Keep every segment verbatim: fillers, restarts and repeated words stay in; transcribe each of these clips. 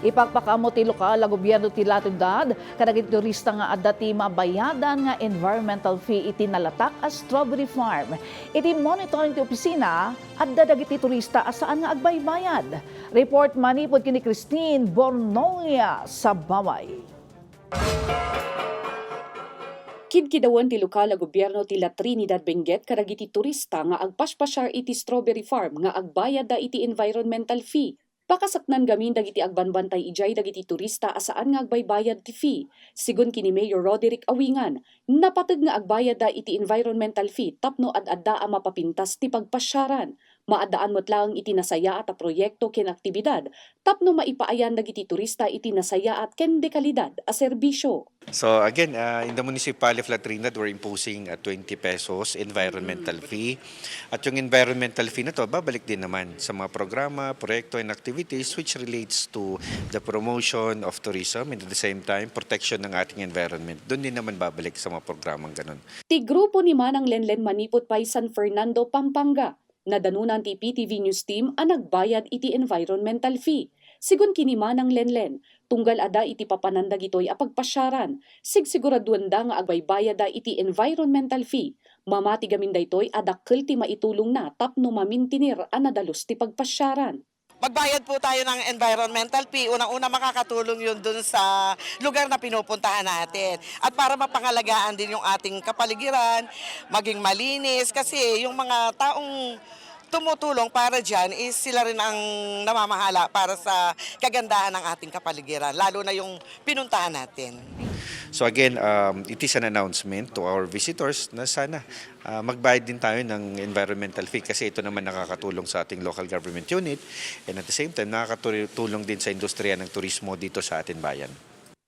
Ipakpakaammo ti lokal a gobierno ti La Trinidad kadagiti turista nga adda ti mabayadan nga environmental fee iti nalatak a strawberry farm. Iti monitoring ti opisina, adda dagiti turista a saan nga agbaybayad. Report manipud ken ni Christine Bornolia Sabaway. Kidkidawen ti lokal a gobierno ti La Trinidad Benguet kadagiti turista nga agpaspasiar iti strawberry farm nga agbayadda iti environmental fee. Pakasaknaan ngamin dagiti agbambantay idiay dagiti turista a saan nga agbaybayad ti fee. Sigun ken ni Mayor Roderick Awingan, napateg nga agbayadda iti environmental fee tapno ad-adda a mapapintas ti pagpasiaran. Maaddaan met laeng iti nasayaat a proyekto ken aktibidad tapno maipaayan dagiti turista iti nasayaat ken dekalidad a serbisyo. So again, uh, in the municipality of La Trinidad, we're imposing a twenty pesos environmental fee. At yung environmental fee na to, babalik din naman sa mga programa, proyekto, and activities which relates to the promotion of tourism and at the same time, protection ng ating environment. Doon din naman babalik sa mga programang ganun. Ti grupo ni Manang Lenlen manipud pay San Fernando, Pampanga. Nadanunan ti P T V News Team a nagbayad iti environmental fee. Sigun ken ni Manang Lenlen, tunggal adda iti papanan dagitoy a pagpasiaran, sigsiguraduanda nga agbaybayadda iti environmental fee. Mamati gamin daytoy a dakkel ti maitulongna tapno mamintinir a nadalus ti pagpasiaran. Magbayad po tayo ng environmental fee. Unang-una, makakatulong yun dun sa lugar na pinupuntahan natin. At para mapangalagaan din yung ating kapaligiran, maging malinis. Kasi yung mga taong tumutulong para dyan is sila rin ang namamahala para sa kagandahan ng ating kapaligiran, lalo na yung pinuntahan natin. So again, um, it is an announcement to our visitors na sana, ah, magbayad din tayo ng environmental fee kasi ito naman nakakatulong sa ating local government unit and at the same time nakakatulong din sa industriya ng turismo dito sa ating bayan.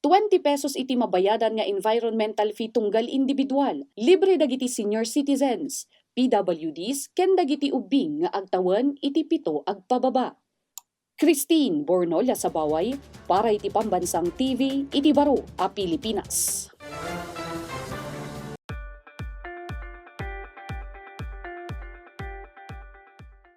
Twenty pesos iti mabayadan nga environmental fee tunggal individual, libre dagiti senior citizens, P W Ds, ken dagiti ubbing nga agtawen iti pito agpababa. Christine Bornolia Sabaway para iti Pambansang T V iti baro a Pilipinas.